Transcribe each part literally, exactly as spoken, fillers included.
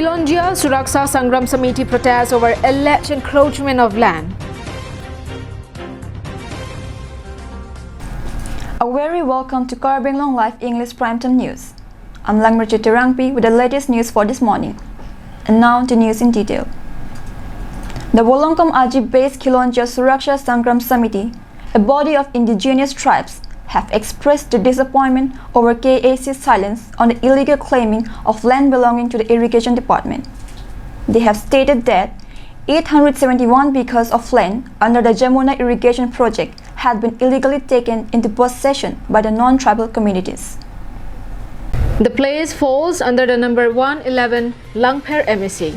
Khilonjia Suraksha Sangram Samiti protests over alleged encroachment of land. A very welcome to Karbi Anglong Live English Primetime News. I'm Langmirchi Terangpi with the latest news for this morning. And now the news in detail. The Volongkom Aji-based Khilonjia Suraksha Sangram Samiti, a body of indigenous tribes, have expressed their disappointment over K A C's silence on the illegal claiming of land belonging to the Irrigation Department. They have stated that eight hundred seventy-one bighas of land under the Jamuna Irrigation Project had been illegally taken into possession by the non-tribal communities. The place falls under the number one eleven Langpher M A C.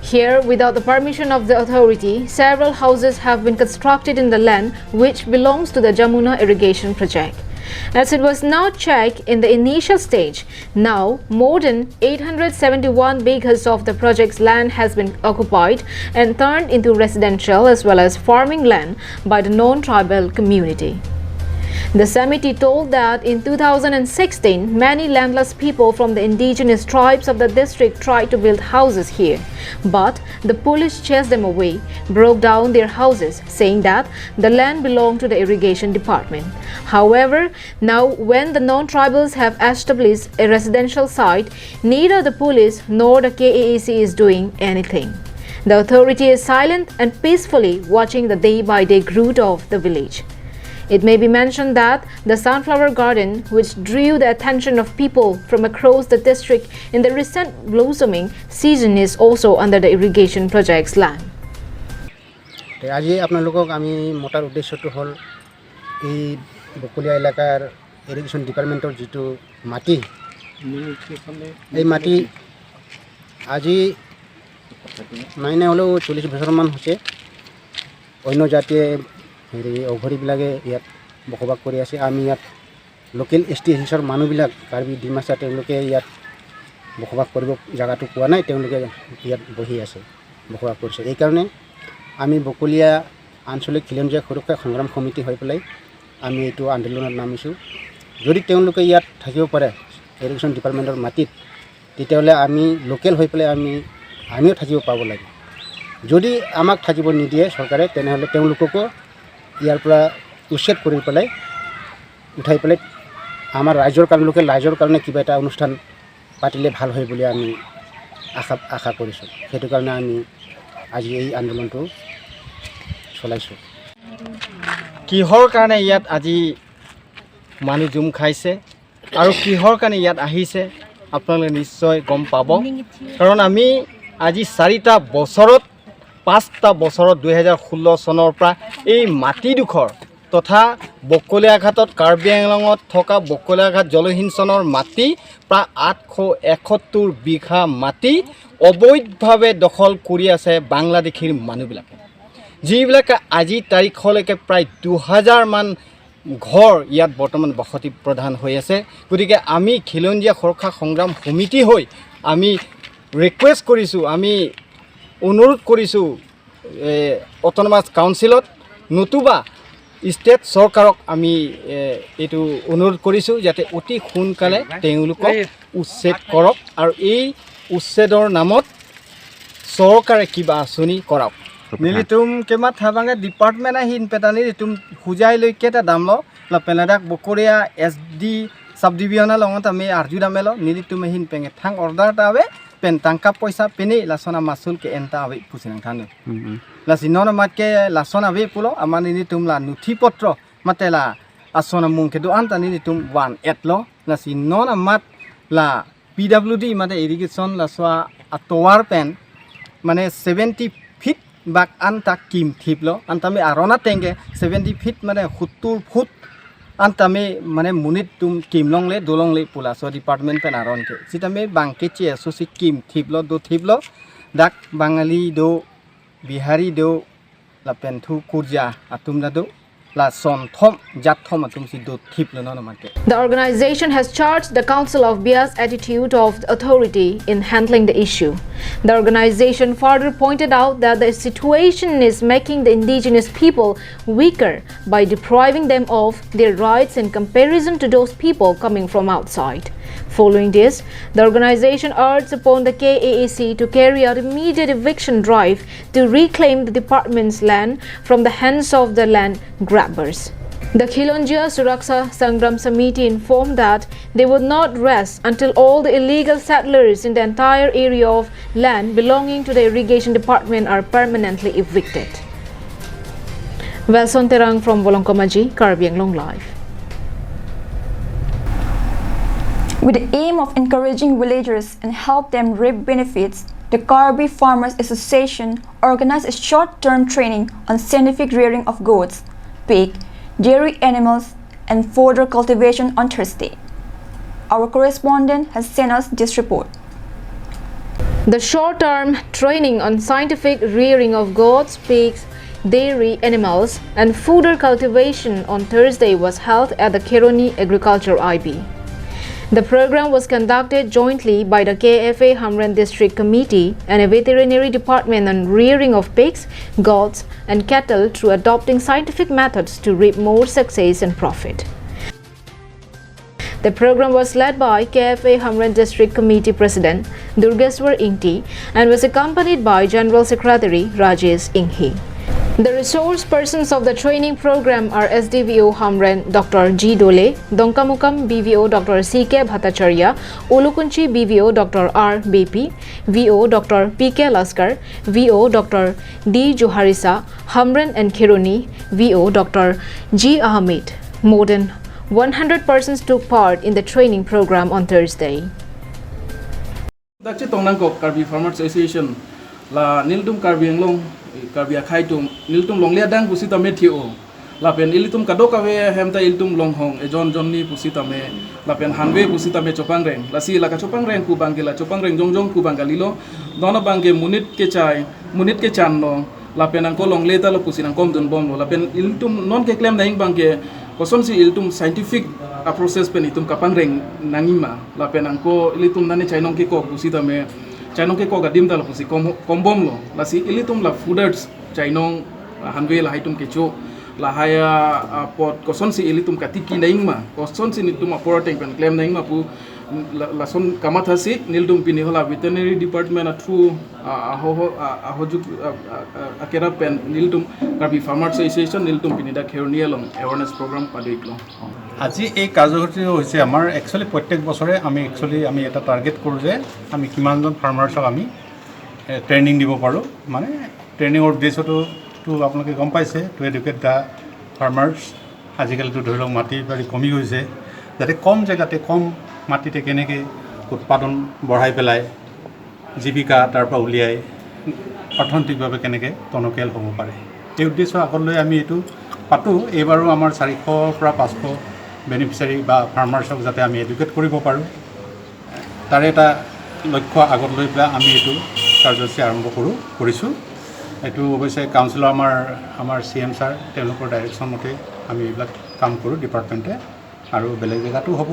Here, without the permission of the authority, several houses have been constructed in the land which belongs to the Jamuna Irrigation Project. As it was not checked in the initial stage, now more than eight hundred seventy-one bighas of the project's land has been occupied and turned into residential as well as farming land by the non-tribal community. The Samiti told that in two thousand sixteen, many landless people from the indigenous tribes of the district tried to build houses here, but the police chased them away, broke down their houses, saying that the land belonged to the Irrigation Department. However, now when the non-tribals have established a residential site, neither the police nor the K A A C is doing anything. The authority is silent and peacefully watching the day-by-day growth of the village. It may be mentioned that the sunflower garden, which drew the attention of people from across the district in the recent blossoming season, is also under the Irrigation Project's land. তে আজি আপোনালোকক আমি মতাৰ উদ্দেশ্যটো হ'ল, এই বকলীয়া এলেকাৰ ইৰিগেশ্যন ডিপাৰ্টমেণ্টৰ যিটো মাটি, এই মাটি আজি নাই নাই হ'লেও চল্লিছ বছৰমান হৈছে। অন্য জাতিয়ে, হেৰি, অঘৰীবিলাকে ইয়াত বসবাস কৰি আছে। আমি ইয়াত লোকেল এছ টি এছ চিৰ মানুহবিলাক, কাৰ্বি ডিমাচা, তেওঁলোকে ইয়াত বসবাস কৰিব জেগাটো পোৱা নাই, তেওঁলোকে ইয়াত বহি আছে, বসবাস কৰিছে। এইকাৰণে আমি বকলীয়া আঞ্চলিক খিলঞ্জীয়া সুৰক্ষা সংগ্ৰাম সমিতি হৈ পেলাই আমি এইটো আন্দোলনত নামিছোঁ। যদি তেওঁলোকে ইয়াত থাকিব পাৰে ইৰিগেশ্যন ডিপাৰ্টমেণ্টৰ মাটিত, তেতিয়াহ'লে আমি লোকেল হৈ পেলাই আমি, আমিও থাকিব পাব লাগে। যদি আমাক থাকিব নিদিয়ে চৰকাৰে, তেনেহ'লে তেওঁলোককো ইয়াৰ পৰা উচ্ছেদ কৰি পেলাই, উঠাই পেলাই আমাৰ ৰাইজৰ কাৰণে, লোকেল ৰাইজৰ কাৰণে কিবা এটা অনুষ্ঠান পাতিলে ভাল হয় বুলি আমি আশা, আশা কৰিছোঁ। সেইটো কাৰণে আমি আজি এই আন্দোলনটো চলাইছোঁ। কিহৰ কাৰণে ইয়াত আজি মানুহ জুম খাইছে আৰু কিহৰ কাৰণে ইয়াত আহিছে, আপোনালোকে নিশ্চয় গম পাব। কাৰণ আমি আজি চাৰিটা বছৰত, পাঁচটা বছৰত, দুহেজাৰ ষোল্ল চনৰ পৰা এই মাটিডোখৰ তথা বকলীয়াঘাটত, কাৰ্বি আংলঙত থকা বকলীয়াঘাট জলসিঞ্চনৰ মাটি, প্ৰায় আঠশ এসত্তৰ বিঘা মাটি অবৈধভাৱে দখল কৰি আছে বাংলাদেশীৰ মানুহবিলাকে, যিবিলাকে আজি তাৰিখলৈকে প্ৰায় দুহাজাৰমান ঘৰ ইয়াত বৰ্তমান বসতি প্ৰধান হৈ আছে। গতিকে আমি খিলঞ্জীয়া সুৰক্ষা সংগ্ৰাম সমিতি হৈ আমি ৰিকুৱেষ্ট কৰিছোঁ, আমি অনুৰোধ কৰিছোঁ, অট'নমাছ কাউন্সিলত নতুবা ষ্টেট চৰকাৰক আমি, এ, এইটো অনুৰোধ কৰিছোঁ যাতে অতি সোনকালে তেওঁলোকক উচ্ছেদ কৰক আৰু এই উচ্ছেদৰ নামত চৰকাৰে কিবা আঁচনি কৰাওক। Nelitum kematha abangke department ahin pen ta nelitum hujai loi ke ta damlo, lapen ladak Bokolia S D subdivision along ta me arju damelo, nelitum ahin pen thang order ta ave, pen tangka poisa pene lason amasul ke-en ta ave pusi nangthanlo. Lasi non amat ke lason ave pulo, amat nelitum la nothi potro mate la ason amung kedo-an ta nelitum van-etlo. Lasi non amat la P W D mate irrigation laso atovar pen mane seventy feet bak an ta kimthiplo, antame aron ateng ke seventy feet mane sottur foot antame mane monit atum kimlongle dolongle pu laso department pen aron ke. Sitame bang keche asosi kimthiplo, dothiplo, dak Bangali do, Bihari do, lapen thu Kurja atum ta do. La son thom, jat thom atum si do thip lo non amat ke. The organization has charged the Council of Bias attitude of the authority in handling the issue. The organization further pointed out that the situation is making the indigenous people weaker by depriving them of their rights in comparison to those people coming from outside. Following this, the organization urged upon the K A A C to carry out immediate eviction drive to reclaim the department's land from the hands of the land grabbers. The Khilonjia Suraksha Sangram Samiti informed that they would not rest until all the illegal settlers in the entire area of land belonging to the irrigation department are permanently evicted. Wilson Terang from Volongkom Aji, Karbi Anglong Live. With the aim of encouraging villagers and help them reap benefits, the Karbi Farmers Association organized a short-term training on scientific rearing of goats, pig, dairy animals, and fodder cultivation on Thursday. Our correspondent has sent us this report. The short-term training on scientific rearing of goats, pigs, dairy animals, and fodder cultivation on Thursday was held at the Kheroni Agriculture I B. The program was conducted jointly by the K F A Hamren District Committee and a veterinary department on rearing of pigs, goats, and cattle through adopting scientific methods to reap more success and profit. The program was led by K F A Hamren District Committee President Durgeswar Ingti and was accompanied by General Secretary Rajesh Inghi. The resource persons of the training program are S D V O Hamren Doctor G Dole, Dongkamukam B V O Doctor C K Bhattacharya, Ulukunchi B V O Doctor R Bepi, V O Doctor P K Laskar, V O Doctor D Joharisa, Hamren and Kheroni, V O Doctor G Ahmed. More than one hundred persons took part in the training program on Thursday. Dak chetong nangkok Karbi Farmers Association la nelitum Karbi Anglong, Karbi akhei atum, nelitum longle adang pusitame thi-o. Lapen ilitum kadokave ahem ta ilitum longhong, ejon jonni pusitame, lapen hanve pusitame chopangreng. Lasi la kachopangreng pu abangke la chopangreng jongjong pu abang kalilo. Non abangke monit kechai, monit kechanlo. Lapen angko longle ta lo pusi nangkomdunbomlo. Lapen ilitum non keklem nangji abangke kosonsi ilitum scientific approaches pen itum kapangreng nangji ma. Lapen angko ilitum nani chainong kekok pusitame, chainong kekok adim ta lo pusi kom, kombomlo. Lasi ilitum la fodders, chainong, ah, hanve lahai atum kecho, lahai, ah, apot kosonsi ilitum katiki nangji ma, kosonsi nelitum apor ateng pen klem nangji ma pu, la, lason kamathasi nelitum pini hala veterinary department a through, ah, ahoho, ah, ahojuk, ah, ah, ah, akerap pen nelitum Karbi Farmers Association nelitum pini dak Kheroni along awareness program pado-iklo. আজি এই কাৰ্যসূচী হৈছে আমাৰ, একচুৱেলি প্ৰত্যেক বছৰে আমি, একচুৱেলি আমি এটা টাৰ্গেট কৰোঁ যে আমি কিমানজন ফাৰ্মাৰ্চক আমি, এ, ট্ৰেইনিং দিব পাৰোঁ। মানে ট্ৰেইনিঙৰ উদ্দেশ্যটো তো আপোনালোকে গম পাইছে, to educate the farmers। আজিকালিতো ধৰি লওক মাটি বাৰী কমি গৈছে, যাতে কম জেগাতে কম মাটিতে কেনেকৈ উৎপাদন বঢ়াই পেলাই জীৱিকা তাৰ পৰা উলিয়াই অৰ্থনৈতিকভাৱে কেনেকৈ টনকিয়াল হ'ব পাৰে, এই উদ্দেশ্য আগত লৈ আমি এইটো পাতোঁ। এইবাৰো আমাৰ চাৰিশৰ পৰা পাঁচশ বেনিফিচিয়াৰী বা ফাৰ্মাৰ্চক যাতে আমি এডুকেট কৰিব পাৰোঁ, তাৰে এটা লক্ষ্য আগত লৈ পেলাই আমি এইটো কাৰ্যসূচী আৰম্ভ কৰোঁ, কৰিছোঁ। এইটো অৱশ্যে কাউন্সিলৰ আমাৰ, আমাৰ চি এম ছাৰ, তেওঁলোকৰ ডাইৰেকশ্যন মতে আমি এইবিলাক কাম কৰোঁ ডিপাৰ্টমেণ্টে। আৰু বেলেগ জেগাতো হ'ব।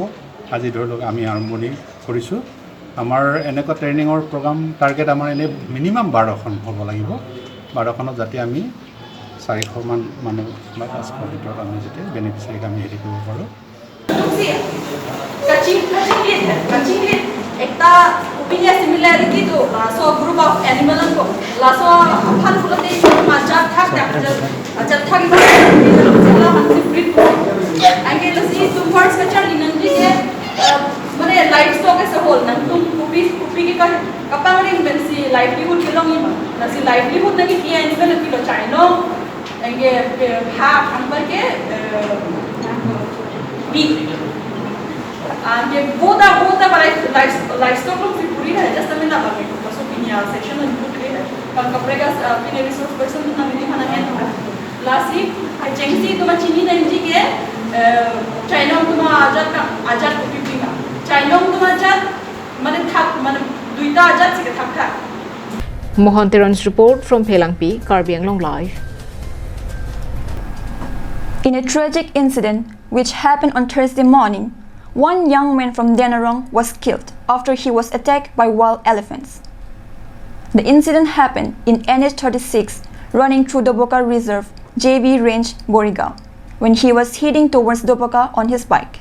আজি ধৰি লওক আমি আৰম্ভণি কৰিছোঁ। আমাৰ এনেকুৱা ট্ৰেইনিঙৰ প্ৰগ্ৰাম টাৰ্গেট আমাৰ এনে মিনিমাম বাৰখন হ'ব লাগিব। বাৰখনত যাতে আমি চাৰিশমান মানুহ বা পাঁচশ ভিতৰত আমি যাতে বেনিফিচিয়াৰীক আমি হেৰি কৰিব পাৰোঁ। Kaching, kachinglit, kachinglit ekta opinion similarity do, laso group of animal ko, laso aphan pulote majat thak thak, ajat thak iba sila hansi breed ko. Anke lasi itum first kacharli nangji ke, eh, mane livestock as a whole, nangtum kopi kopi ke ka, kapangreng pensi livelihood kelongji ma. Lasi livelihood nangji ke animal pilo, chainong, anke, eh, ha, angbar ke, eh, pig. Anke both are, both are live, live, livestock alongsi puri hai, just kami na bang, so pini a section along put kre hai. Bang kaprek a, ah, pini resource person atum nangli mana kan. Lasi, kachingsi itum chini nangji ke, eh, chainong atum ajat ka, ajat kopi pima. Chainong atum ajat, mane thak, mane duita ajat si ke thak thak. Mohan Teron's report from Phelangpi, Karbi Anglong Live. In a tragic incident which happened on Thursday morning, one young man from Denarong was killed after he was attacked by wild elephants. The incident happened in N H thirty-six, running through Doboka Reserve, J B Range, Borigaon, when he was heading towards Doboka on his bike.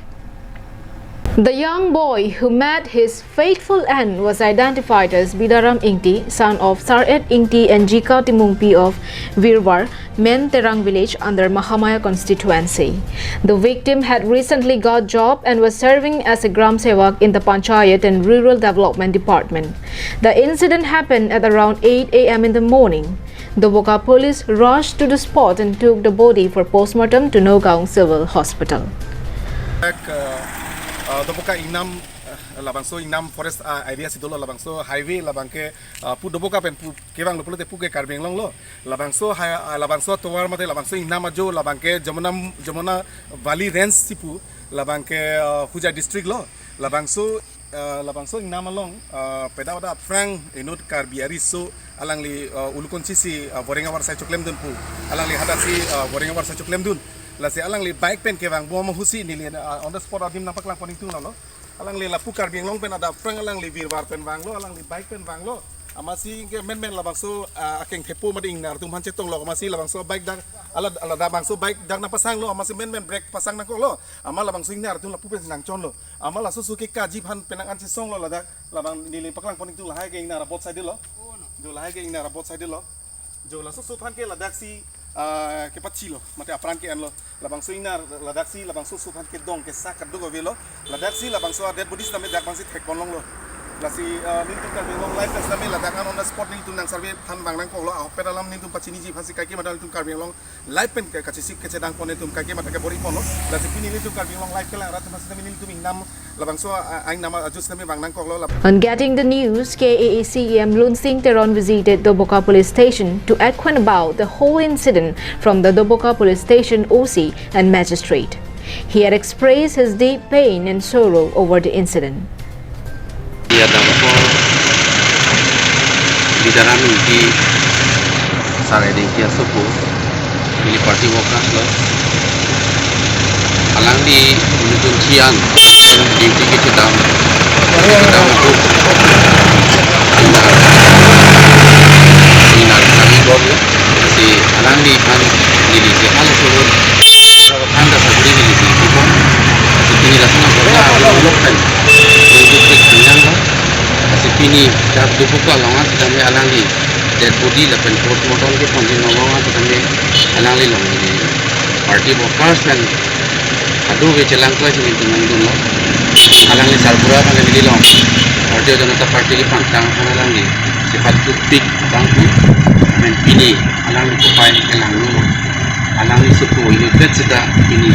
The young boy who met his fateful end was identified as Bidaram Ingti, son of Saret Ingti and Jika Timungpi of Virwar, Men Terang village under Mahamaya constituency. The victim had recently got job and was serving as a Gram Sevak in the Panchayat and Rural Development Department. The incident happened at around eight a m in the morning. Doboka police rushed to the spot and took the body for postmortem to Nagaon Civil Hospital. Ek, uh, uh, Doboka Ingnam, uh, labangso Ingnam forest, uh, area si dolo, labangso highway, labangke, uh, pu Doboka pen pu kevanglo pulote puke Karbi Anglong lo. Labangso hi-, uh, labangso tovar mate labangso Ingnam ajo, labangke Jamuna, Jamuna Valley Range si pu, labangke, uh, Hojai district lo. Labangso, uh, labangso Ingnam along, uh, peda pada aphrang inut Karbi ariso alangli, uh, ulukonchi si, uh, Boreng avar sai choklemdun pu. Alangli hadak si, uh, Boreng avar sai choklemdun. Lasi alangli bike pen kevang bom ahut si neli, uh, on the spot adim nangpaklang pon ingtung lalo. Alangli lapu Karbi Anglong pen ada aphrang alangli Virwar pen vanglo, alangli bike pen vanglo. Amatsi ke menmen labangso, ah, akeng thepo mate ingnar atum aphan chetonglo. Amatsi labangso bike dak, ala, ala labangso bike dak nangpasanglo. Amatsi menmen brake pasang nangkoklo. Amat labangso ingnar atum lapu pen nangchonlo. Amat laso suke kaji aphan penang an chesonglo ladak. Labang neli paklang pon ingtung lahai ke ingnar abot side lo. Jo lahai ke ingnar abot side lo. Jo laso sup aphan ke ladak si, ah, kepachilo, mate apran ke-enlo. Labangso ingnar ladak si labangso sup aphan kedong kesak kaduk avelo. Ladak si labangso dead body sitame dak aphan si thek pon longlo. Lasi, ah, nelitum Karbi Anglong Live pen sitame ladak an on the spot nelitum nang survey aphan vang nangkoklo, ahokpet alam nelitum pachiniji aphan si kaike mate nelitum Karbi Anglong Live pen ke kachesik kachedang pon nelitum kaike mate kebor-i ponlo. Lasi pini nelitum Karbi Anglong Live kelang rat aphan sitame nelitum Ingnam labangso, ah, Ingnam ajo sitame vang nangkoklo lab- On getting the news, K A A C E M Lunsing Teron visited Doboka Police Station to acquaint about the whole incident from the Doboka Police Station O C and magistrate. He had expressed his deep pain and sorrow over the incident. Iya dampo Bidaram Ingti, Saret Ingti asopo, ili party workers lo. Alangli nutun sian duty kechedam, kechedam atum. Ina, ina kami bom lo. Lasi alangliphan neli si halaso road, anda saguri neli si bom. Lasi pini lason ang kota belum lok pen. Neli si kanyang lo. Lasi pini dak Doboka along an sitame alangli dead body lapen postmortem kepon di Nagaon an sitame alangli along neli party workers pen adu ke chelang kua si nelitum nangdunlo. Alangli sarbura aphan neli along Bharatiya Janata Party kepangtang aphan alangli chepat dukpik abang pu. Amen pini alangli kopai kelanglo. Alangli sopo inutvet seta pini,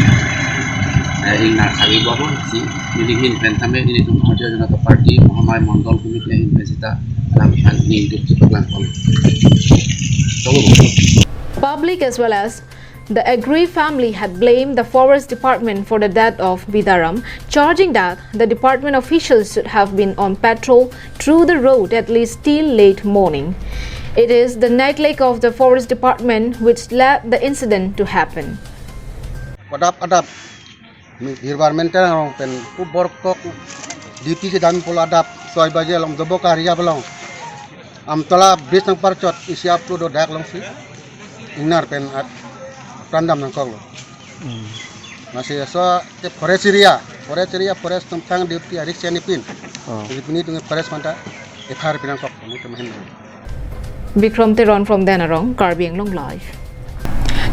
eh, ingnar sari bom si neli ahin pen tame nelitum Bharatiya Janata Party Mahamaya Mondol Committee ahin pen seta alangphan neli duk chepaklangpon. Public as well as the aggrieved family had blamed the forest department for the death of Bidaram, charging that the department officials should have been on patrol through the road at least till late morning. It is the neglect of the forest department which led the incident to happen. Adap, adap. Mi hirbar menten arong pen pu borkok duty kedam pulo adap soi baje along Doboka area along. Amtala bridge nangparchot isi aplo do dak alongsi. Ingnar pen at prandam nangkoklo. Hmm. Masih so ke forest area, forest area, forest tentang duty arik sianipin. Oh. Jadi pini tung forest manta F I R pinangkok, ini kemahin. Bikram Teron from Denarong, Karbi Anglong Live.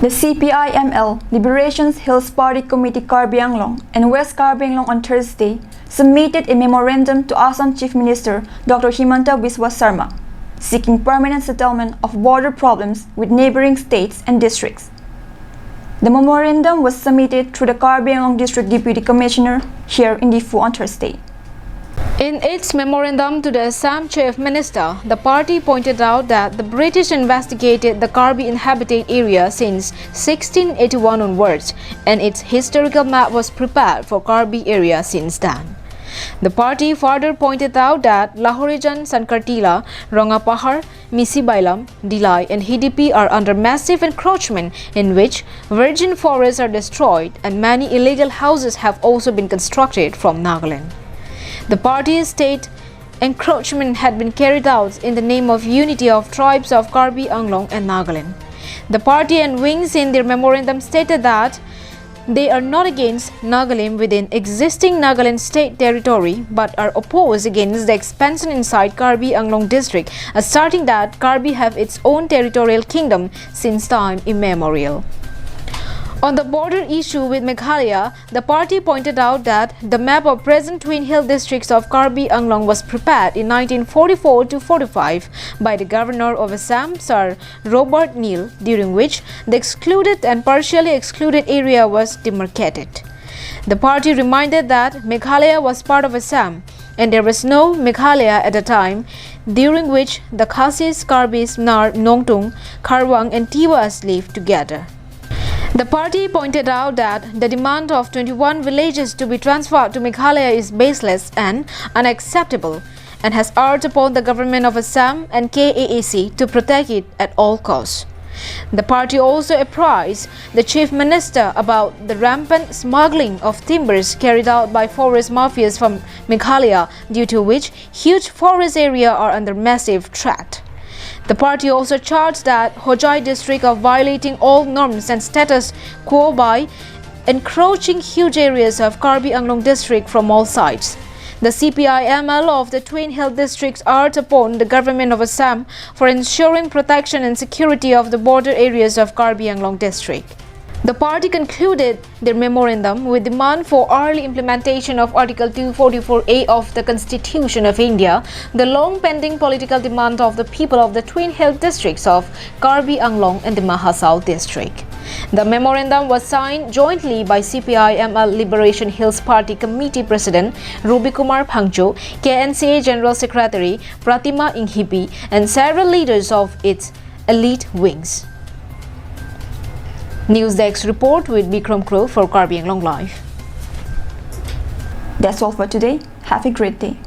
The C P I M L Liberation Hills Party Committee Karbi Anglong and West Karbi Anglong on Thursday submitted a memorandum to Assam Chief Minister Doctor Himanta Biswa Sarma, seeking permanent settlement of border problems with neighboring states and districts. The memorandum was submitted through the Karbi Anglong District Deputy Commissioner here in Diphu on Thursday. In its memorandum to the Assam Chief Minister, the party pointed out that the British investigated the Karbi inhabited area since sixteen eighty-one onwards, and its historical map was prepared for Karbi area since then. The party further pointed out that Lahorijan, Sankartila, Rongapahar, Misi Bailam, Dilai and Hidipi are under massive encroachment in which virgin forests are destroyed and many illegal houses have also been constructed from Nagaland. The party state encroachment had been carried out in the name of unity of tribes of Karbi Anglong and Nagaland. The party and wings in their memorandum stated that they are not against Nagalim within existing Nagaland state territory but are opposed against the expansion inside Karbi Anglong district, asserting that Karbi have its own territorial kingdom since time immemorial. On the border issue with Meghalaya, the party pointed out that the map of present Twin Hill districts of Karbi Anglong was prepared in nineteen forty-four to forty-five by the governor of Assam, Sir Robert Neale, during which the excluded and partially excluded area was demarcated. The party reminded that Meghalaya was part of Assam and there was no Meghalaya at the time, during which the Khasis, Karbis, Nar, Nongtung, Kharwang and Tiwas lived together. The party pointed out that the demand of twenty-one villages to be transferred to Meghalaya is baseless and unacceptable and has urged upon the government of Assam and K A A C to protect it at all costs. The party also apprised the Chief Minister about the rampant smuggling of timbers carried out by forest mafias from Meghalaya, due to which huge forest area are under massive threat. The party also charged that Hojai district of violating all norms and status quo by encroaching huge areas of Karbi Anglong district from all sides. The C P I M L of the Twin Hill districts urged upon the government of Assam for ensuring protection and security of the border areas of Karbi Anglong district. The party concluded their memorandum with demand for early implementation of Article two forty-four A of the Constitution of India, the long pending political demand of the people of the Twin Hill districts of Karbi Anglong and the Dima Hasao district. The memorandum was signed jointly by C P I M L Liberation Hills Party Committee President Ruby Kumar Phangcho, K N C A General Secretary Pratima Enghipi, and several leaders of its elite wings. News Desk report with Bikram Kro for Karbi Anglong Live. That's all for today. Have a great day.